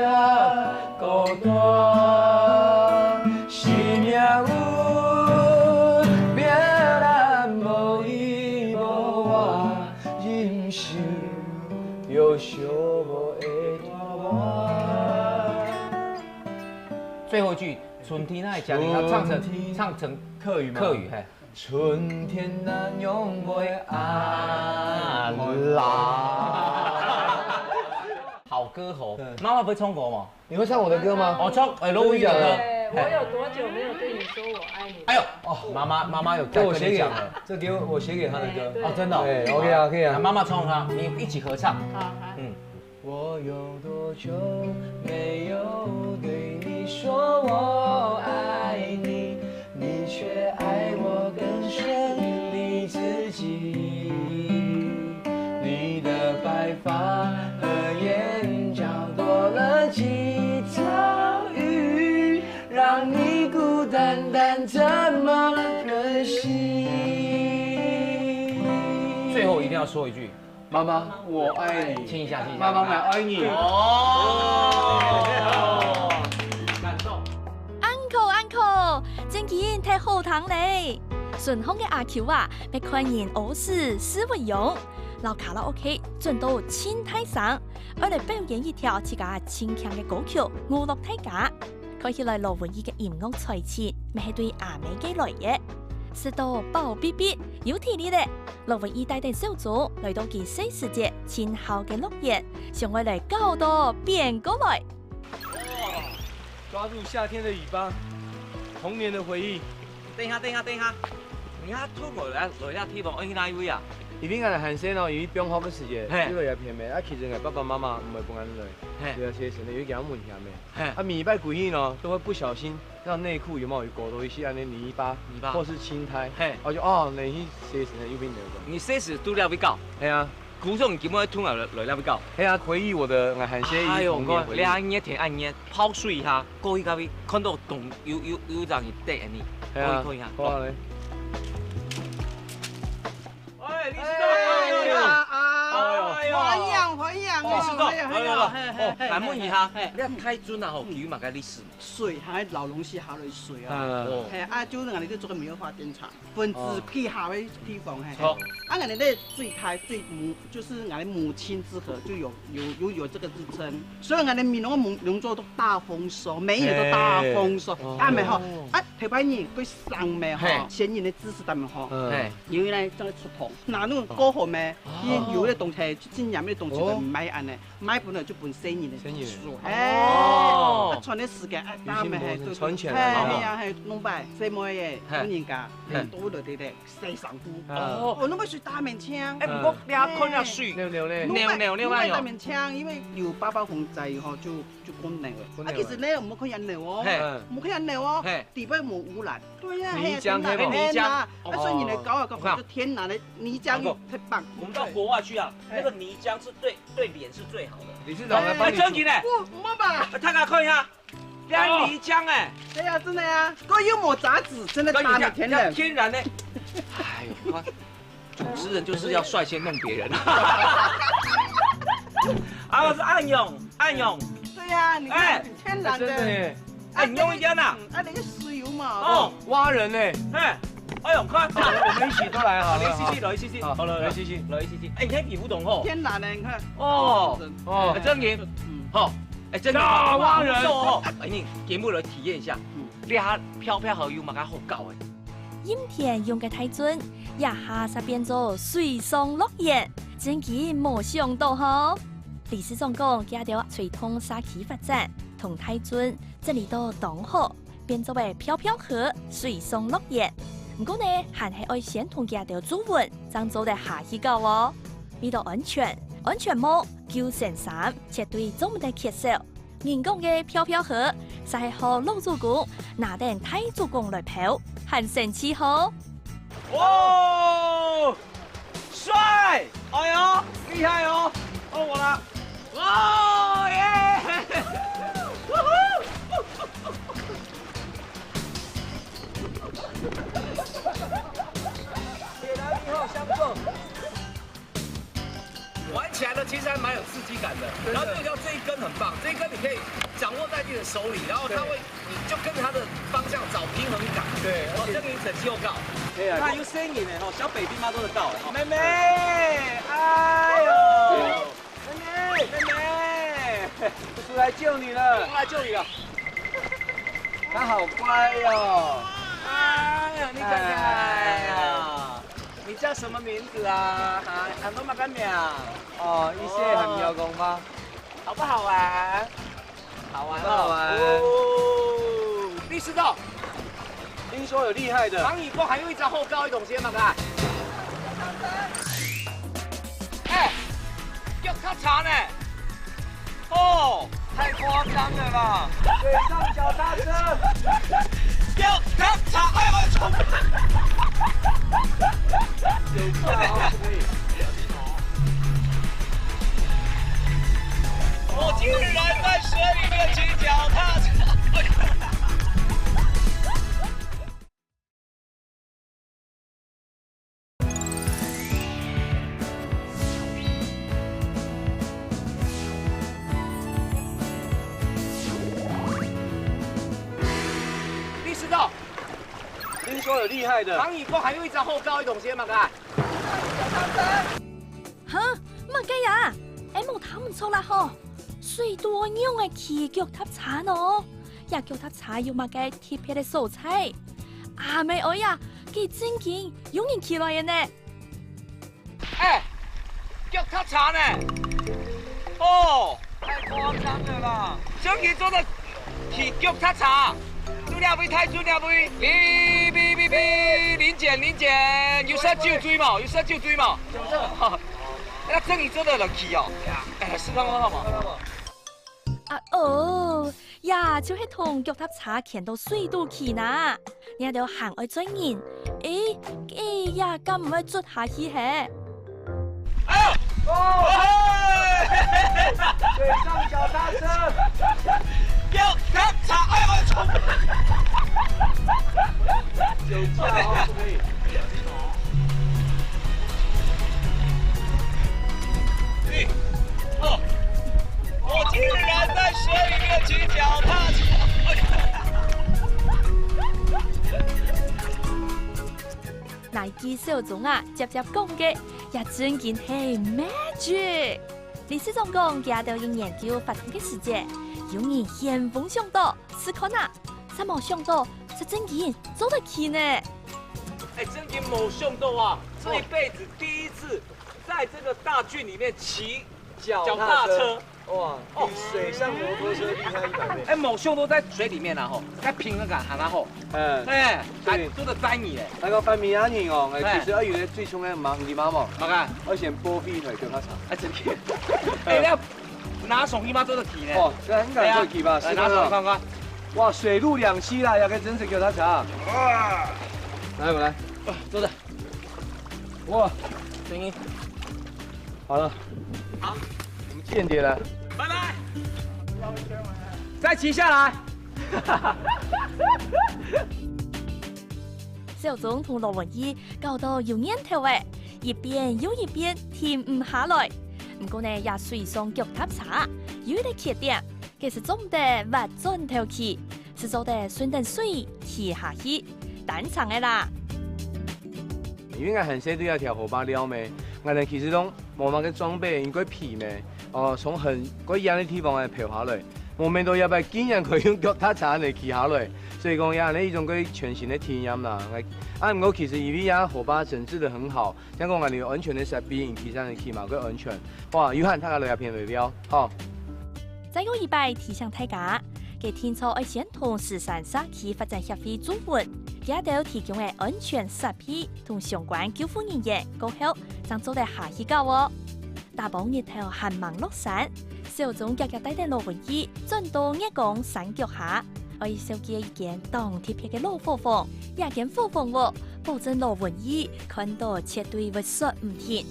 孤单，是命运逼咱无依无靠，忍受着寂寞的拖磨。最后一句，春天那里讲，你要唱成唱成客语吗？客语，嘿。 春天哪样会暗啦？好歌喉，嗯。妈妈不会唱歌吗？你会唱我的歌吗？哦，唱，哎，罗文义的歌。真的假的？对，我有多久没有对你说我爱你？哎呦，哦，妈妈，妈妈有在跟你讲了。这我写给，这给我，我写给她的歌。哎，对。哦，真的哦。对，OK啊，可以啊。那妈妈唱她，你一起合唱。好，好。嗯。 我有多久没有对你说我爱你，你却爱我更胜你自己。你的白发和眼角多了几层云，让你孤单单这么任性。最后一定要说一句， 妈妈，我爱你。亲一下，亲一下。妈妈，我爱你。哦。感动。Uncle，uncle，真經忒好聽咧！順風个阿舅啊，乜看人屙屎屎會用，摎卡拉OK轉到盡大聲，愛來表演一條自家盡慶个歌曲，娛樂大家。 看起來羅文義个音樂才情，乜係對阿姆該來个。食到飽必必，有體力咧，羅文義帶等小豬來到佢細時節盡好个樂園，想愛來搞到變過來。哇，抓住夏天的尾巴，童年的回憶。等一下，等一下，等一下，你看兔狗來來這地方，愛去哪一位啊？因為𠊎還細哦，因為放學个時節，嘿。這个也偏遠，啊，其實𠊎爸爸媽媽毋會分𠊎來，嘿。對啊，其實呢，有一點危險个。 嘿。啊，每一擺歸去呢，都會不小心讓內褲有沒有搞到一些恁樣泥巴，泥巴。或是青苔，嘿。啊就哦，那去洗身的右邊有个。你洗身都了不搞？嘿啊。古董你根本通了來了不搞？嘿啊，回憶我的，啊，還是哎呦，童年回憶。你恁樣天恁樣，泡水一下，過去咖啡，看到懂有有有讓你帶你，嘿啊，過去看一下。好啊，來。 哎，你是哎呀，哎呀，哎呀，歡迎，歡迎哦，哎呀，哎呀，哎呀，哦，嘿，嘿，來問一下，嘿，嘿。你看大圳啊，吼，佢有麼个歷史無？水，還有老東西，還有水啊。嗯。哦。嘿，啊，就是𠊎兜做个棉花電廠，分支配合个地方，嘿。好。啊，𠊎兜个水台水母，就是𠊎兜母親之河，就有有有有這個支撐，所以𠊎兜美濃个農作都大豐收，每一年都大豐收，嘿。啊，沒吼，哦。啊，頭擺人過生咩吼，嘿。先人个知識，他們吼，嗯。嘿。 因為呢，正出桶，那種過後咩，哦。佢有个東西，真正个東西就賣恁呢，賣本來就分細人个細人。哦。哎，啊，傳个時間，哎，大咩，嘿，傳承啊，嘿，係啊，係，弄擺，細妹个，嘿。老人家，嘿。都來對對，洗衫褲。哦。哦，那麼水大面槍。哎，不過你要看下水。嘿。尿尿咧。弄擺，弄擺大面槍，因為有八八風災以後就 就過冷了。過冷了。啊，其實呢，毋好看人流哦，嘿。毋好看人流哦，嘿。底背無污染。對呀，泥漿，嘿，泥漿。嘿，泥漿。啊，所以你的高啊，高就天然的泥漿，哦。太棒。我們到國外去啊，嘿。那個泥漿是對，對臉是最好的。你是哪來幫你煮？哎，真的呢。不，毋好吧？啊，大家看一下，這泥漿哎。對呀，真的呀，過又無雜質，真的大的天然。天然的。主持人就是要率先弄别人。啊，我是暗涌，暗涌。对呀，你看，哎，天然的。真的耶。哎，你用一点呐。嗯，啊，那个水有嘛？哦，挖人呢。哎，哎呦，看。我们一起都来好了。来，试试，来，试试。好，好了，来，试试。来，试试。哎，你看皮肤懂吼？天然的，你看。哦，哦，哎，真的。嗯。好，哎，真的。啊，挖人。不错哦。哎，你节目来体验一下。嗯。你下飘飘河有么个好搞哎？ 阴天用个大圳，這下煞變做水上樂園，真經無想到吼！理事長講，佢兜推動社區發展，同大圳整理到當好，變做个漂漂河水上樂園。毋過呢，還係愛先同佢兜注文，正做得下去搞哦。為著安全，安全帽、救生衫絕對做毋得缺少。 人講个漂漂河，就係好老祖公拿等大祖公來漂，還神奇吼！哇，帥！哎喲，厲害哦！哦，我啦！哇耶！鐵達尼號相撞。 玩起來呢，其實還蠻有刺激感的。真的。然後最主要這一根很棒，這一根你可以掌握在自己的手裡，然後它會，對。你就跟著它的方向找平衡感。對，哦，而且這樣你整齊又高。對啊。它有聲音的吼，小baby嘛做得到的吼。妹妹，哎喲，妹妹，妹妹，叔叔來救你了。叔叔來救你了。它好乖哦。哎呀，你看看。哎呀。 你叫什麼名字啊？啊，喊做麼个名？哦，一歲還沒有講話。好不好玩？好玩哦。好不好玩？哦，你知道，聽說有厲害的。長耳公還有一隻好搞的東西，麼个？哎，腳踏車呢？ 哦，太誇張了啦！水上腳踏車，腳踏車，哎呦，衝！水下哦，不可以。我竟然在水裡面騎腳踏車！ 你知道，聽說有厲害的。長耳公還有一隻好搞的東西，麼个？哈，麼个呀？𠊎無聽毋著啦吼！水肚仰會騎腳踏車呢？這腳踏車有麼个特別个所在？阿姆哀呀，佢正經仰形騎來个呢？ 哎，腳踏車呢？哦，太誇張了啦！正經做得騎腳踏車，就這位，太準這位，嗶嗶嗶嗶，零件零件，有設酒醉無？有設酒醉無？有設。那正經做得來騎哦？哎，試看看好無？ 啊哦，呀，就係同腳踏車牽到水肚去哪。你兜還愛轉人，誒，誒呀，敢毋會捽下去嘿？哎喲！哦！水上腳踏車，腳踏車，哎喲，衝！酒駕哦，不可以。 你，哦，我竟然在水裡面騎腳踏車。哎呀！哪句小鍾啊，輒輒講个，也正經係magic。理事長講，佢兜有研究發電个時節，有人先分享到，試看啊， 煞無想到，這正經做得騎呢。哎，正經無想到啊，這一輩子第一次在這個大圳裡面騎腳踏車。哇，比水上摩托車厲害一百倍。哎，無想到在水裡面啊，吼，在平衡感還蠻好。嗯，哎，還對。做得載你哎。那個番米亞人哦，哎，哎。其實要有的最重要的忙，你媽媽，麼个？要先剝皮腿腳踏車。哎，正經。哎，那 拿手你媽做得騎呢？哦，這應該做得騎吧？哎呀，試看看。來，拿手看看。哇，水陸兩棲啦，也可以真正腳踏車啊。哇！來，我來。啊，做得。哇，聲音。好了。好。我們見底了。拜拜。再騎下來。小鍾同羅文義搞到有癮頭仔，一遍又一遍停毋下來。毋過呢，這水上腳踏車有一個缺點，該係做毋得斡轉頭去，只做得順等水洎下去，單程个啦。因為𠊎還細對這條河壩尞咩，𠊎等其實都無麼个裝備，因為皮咩，哦，從很過遠个地方來漂下來，無想到這擺竟然可以用腳踏車來騎下來，所以講也係一種个全新个體驗啦。啊，毋過其實因為這河壩整治得很好，像講𠊎等有安全个設備，騎上去嘛較安全。哇，有閒大家來這片尞尞，好。再過一擺提醒大家，該定著愛先同獅山社區發展協會注文，佢兜提供个安全設備同相關救護人員過後，正做得下去搞哦。 打幫日頭還吂落山，小鍾遽遽帶等羅文義轉到月光山腳下，愛紹介一間當特別个老伙房。這間伙房哦，保證羅文義看到絕對會煞毋停。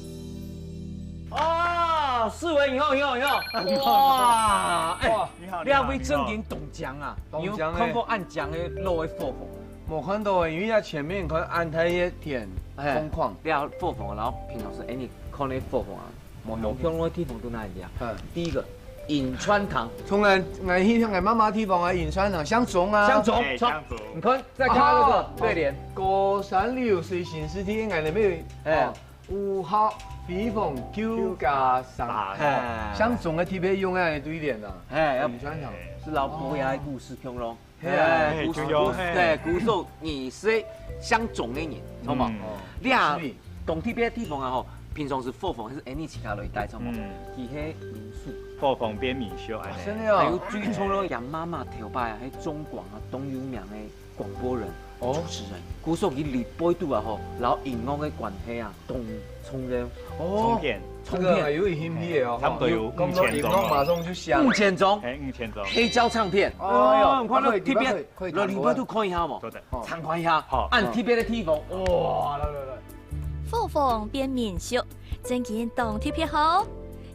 啊，世偉，你好，你好，你好！哇，哎，哇，你好，你好，這位正經當靚啊！你好。當靚欸。你有看過恁靚个老个伙房？無看到欸，因為佢前面你看恁大个田，哎，空曠。這伙房，然後平常時，哎，你看那伙房啊， 無想像个地方在哪裡啊？嗯。第一個，潁川堂。從來，𠊎去𠊎媽媽地方啊，潁川堂，鄉中啊。鄉中，哎，鄉中。你看，再看那個，啊，對聯。高山流水行屍體，𠊎那邊有，哎。哦，五號飛鳳救家生。哎。鄉中个特別用个對聯啊。哎，要潁川堂。是老伯爺个故事，共樣咯。 嘿啊，哎，古，就有，古，嘿。對，古早你係鄉中个人，好無？嗯。哦，你啊，是。當特別个地方啊，吼，平常時伙房係恁樣自家來戴，好無？嗯。佢係民宿。伙房變民宿，恁樣。啊，真的哦。還有最重要个，佢媽媽頭擺啊，係中廣啊，當有名个廣播人、哦。主持人。古早佢這輩仔啊，吼，摎音樂个關係啊，當重要。哦，唱片。唱片。這個有興趣的哦。差不多有五千張哦。講到音樂馬上就想。五千張。哎，五千張。黑膠唱片。哦，哎喲，你看到特別 可以，可以，來，你們都看一下無？好的。參觀一下，好。恁特別个地方，哇，來，來，來。伙房變民宿，正經當特別吼。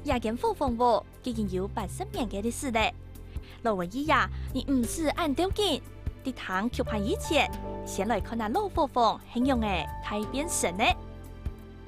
這間伙房屋已經有八十年个歷史了。羅文義啊，你毋使恁鬥緊，在聽曲盤以前，先來看下老伙房係仰仔大變身呢。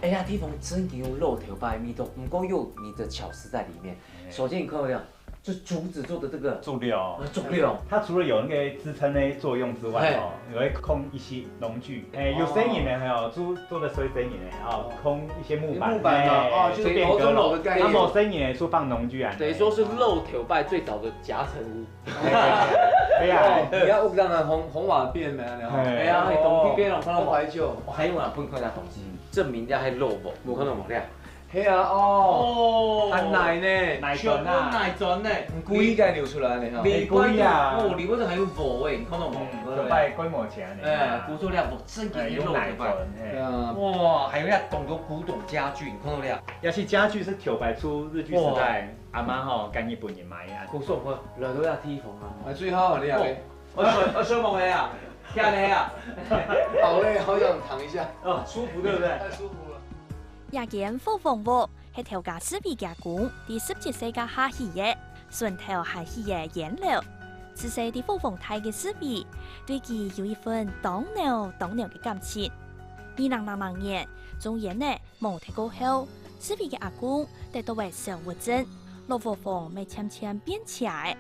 哎呀，地方正經有老頭擺个味道，毋過有你的巧思在裡面。首先你看到沒有？ 就竹子做的這個。竹料。呃，竹料。它除了有那個支撐的作用之外，嘿。哦，也會控一些農具。哎，有聲音的，哦。還有做，做得收聲音的，哦，哦。控一些木板，木板嘛，哎，哦，就是變閣樓。某種樓的概念。它無聲音的，就放農具啊。等於說是老頭擺最早的夾層屋。哎呀。哦，你看屋頂个紅，紅瓦變沒有？哎。哎呀，嘿，當特別哦，看到無？好懷舊。哦，還有啊，分你看一下東西，嗯。證明這還老無？無看到無？這樣。 係啊，哦，哦，還泥呢，泥磚啊。全部泥磚呢。嗯，龜應該流出來呢，哈。裡背，龜啊。哦，裡背還有火欸，你看到無？嗯，頭擺規模起來呢。哎，古早了，無正經个老頭擺。哎，用泥磚，嘿。對啊。哇，還有遐當多古董家具，你看到了？這些家具係頭擺出日據時代，哇。阿媽吼，佮日本人買啊。古早我來到這地方啊。哎，最好啊，你啊。哦，我睡，我睡夢个啊，天个啊。好累，好想躺一下。哦，舒服，對不對？太舒服了。 這間伙房屋係頭家施偉个阿公在十七歲該下起个，脣頭還起个菸樓。自細在伙房大个施偉，對佢有一份當濃當濃个感情。二零零零年，種菸仔無忒過後，施偉个阿公得到个燒鬱症，老伙房乜漸漸變斜仔。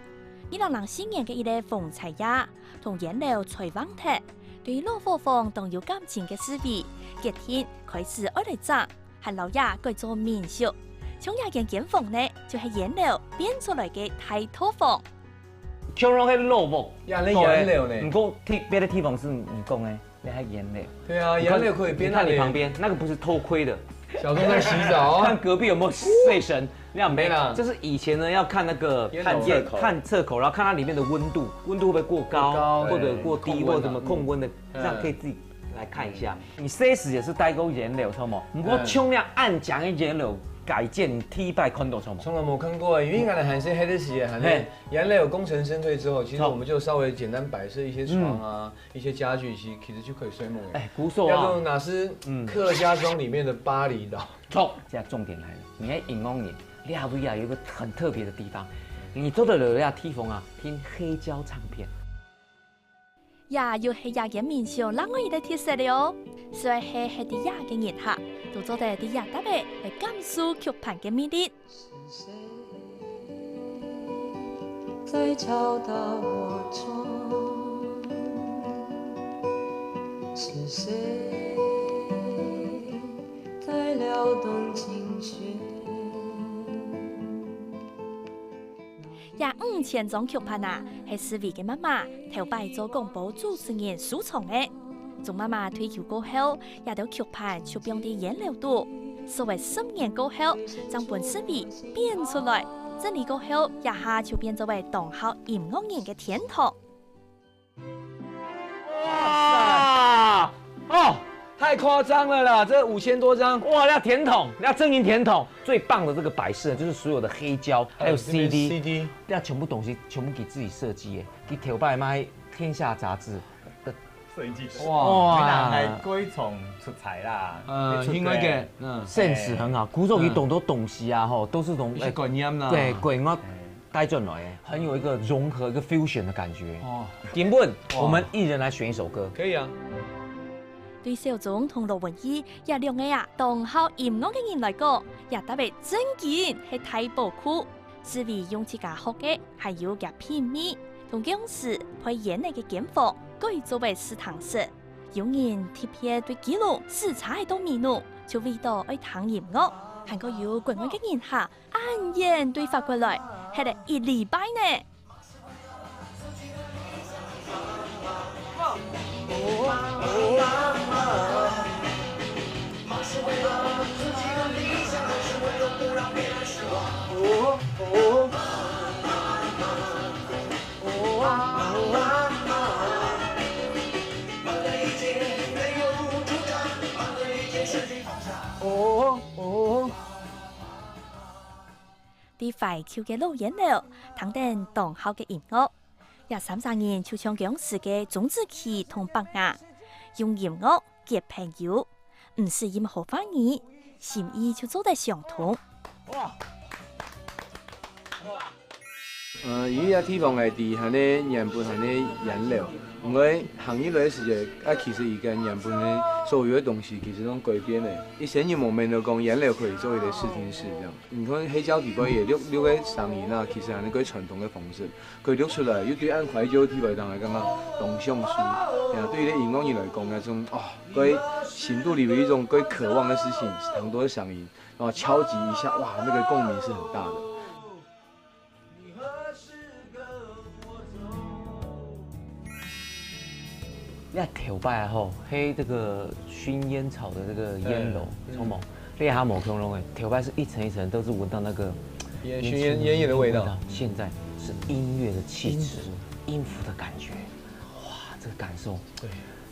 二零零四年个一個風搓夜，同菸樓吹橫忒，對老伙房當有感情个施偉，決定開始愛來整， 還摎這改做民宿。像這間間房呢，就係菸樓變出來个大套房。共樣係老屋。呀，該菸樓呢？對，毋過特別个地方係你講个，該係菸樓。對啊，你看，菸樓可以變那裡。你看你旁邊，那個不是偷窺的。小鍾在洗澡哦。看隔壁有沒有睡神，那樣沒。沒啦。這是以前呢，要看那個菸樓。看側口。看側口，然後看它裡面的溫度，溫度會不會過高，過高，或者過低，對，控溫啊。或者怎麼控溫的，嗯。這樣可以自己來看一下。 你細時也係戴過菸樓，著無？毋過像恁靚个菸樓改建，第一擺看到，著無？從來無看過，因為𠊎等還細个時節，還係，嘿。菸樓功成身退之後，其實我們就稍微簡單擺設一些床啊，嗯。一些家具，其實，其實就可以睡夢了。哎，古早啊。要不然哪是，嗯。客家庄裡面的峇里島。著，這下重點來了，你看音樂人，這位啊有一個很特別的地方，你坐得落這地方啊，聽黑膠唱片。這又係這間民宿另外一個特色了哦。只要係歇在這个人客，都做得在這搭仔來感受曲盤个魅力。 這五千張曲盤啊，係思維个媽媽頭擺做廣播主持人收藏个。 鍾媽媽退休過後，這兜曲盤就放在菸樓肚，所謂十年過後，正分思維變出來。整理過後，這下就變做為當好音樂人个天堂。哇！哦，太誇張了啦！這五千多張。哇，那甜筒，那真音甜筒，最棒的這個擺設呢，就是所有的黑膠，還有 CD， CD，那全部東西全部給自己設計耶，給頭擺賣《天下》雜誌的 設計師。哇，哇，佢係該場出彩啦，呃，佢出个。應該个，嗯，sense很好，古早佢懂得東西啊，吼，都是從，佢係觀念啦。對，觀念帶轉來，很有一個融合、一個 fusion 的感覺。哦，根本我們一人來選一首歌。可以啊。對小鍾同羅文義這兩個啊，當好音樂个人來講，這搭仔真經係大寶庫。 思維用自家學个，還有厥品味，同樣時配菸仔个間房改做為試聽室。有人特別對基隆駛車仔到美濃，就為著愛聽音樂，還過有國外个人客恁遠對法國來，歇了一禮拜呢。 在懷舊个老菸樓，聽等當好个音樂。這三儕人就像當時个鍾子期同伯牙，用音樂結朋友，毋使任何話語，心意就做得相通。呃，因為這地方係在𠊎等原本𠊎等个菸樓，毋過行入來个時節，啊，其實佢个原本个所有个東西其實都改變了。以前人無愐到講菸樓可以做一個試聽室這樣。 你看黑膠底背也錄，錄个聲音啊，其實還係較傳統个方式，佢錄出來又對恁懷舊个地方，當然感覺當享受。呀，對於音樂人來講，那種，哦，較心肚裡有一種較渴望的事情，很多的聲音，然後敲擊一下，哇，那個共鳴是很大的。 那頭擺啊吼，係這個燻菸草的這個菸樓，嗯，嗯。著無？這下無共樣了，頭擺是一層一層都是聞到那個菸，燻菸，菸菸的味道。現在是音樂的氣質，音符。音符的感覺，哇，這個感受。對。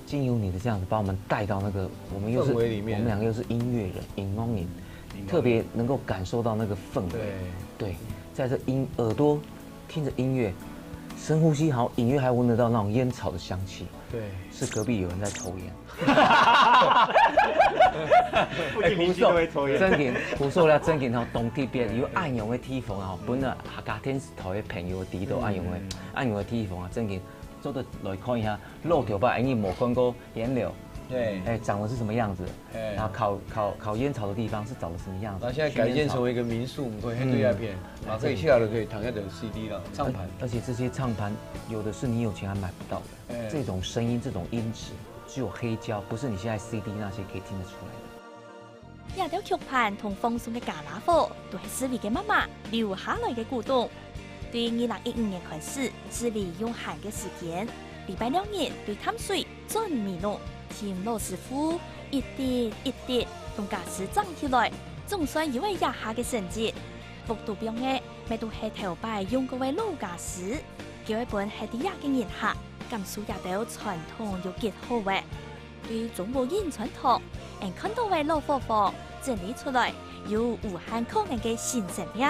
經由你的這樣子把我們帶到那個，我們又是，氛圍裡面。我們兩個又是音樂人，音樂人，音樂人。特別能夠感受到那個氛圍。對。對，在這音，耳朵 聽著音樂，深呼吸，好，隱約還聞得到那種菸草的香氣。對。是隔壁有人在抽菸。附近鄰居都會抽菸。哎，胡說，真个，胡說了，真个吼，當特別，有恁樣个地方吼，本來客家電視台个朋友知道恁樣个，嗯。恁樣个地方啊，真个做得來看一下，老頭擺，哎，你無看過菸樓，對。哎，長得是什麼樣子？ 哎。然後烤，烤，烤菸草的地方是長得什麼樣子？那現在改建成為一個民宿，我們可以去對那邊，嗯。然後可以下樓可以躺下的 C D 了，唱盤。而，而且這些唱盤有的是你有錢還買不到的，哎。這種聲音，這種音質，只有黑膠，不是你現在 C D 那些可以聽得出來的。這兜曲盤同放送个傢啦伙，都係思維个媽媽留下來个古董。對二零一五年開始，思維用閒个時間，禮拜六日對淡水 轉美濃，尋老師傅，一滴一滴同家私整起來，總算有了這下个成績。屋肚放个，乜都係頭擺用過个老家私，佢會分歇在這个人客，感受這兜傳統有幾好个。對中國人傳統，𠊎看著个老伙房，整理出來，有無限可能个新生命。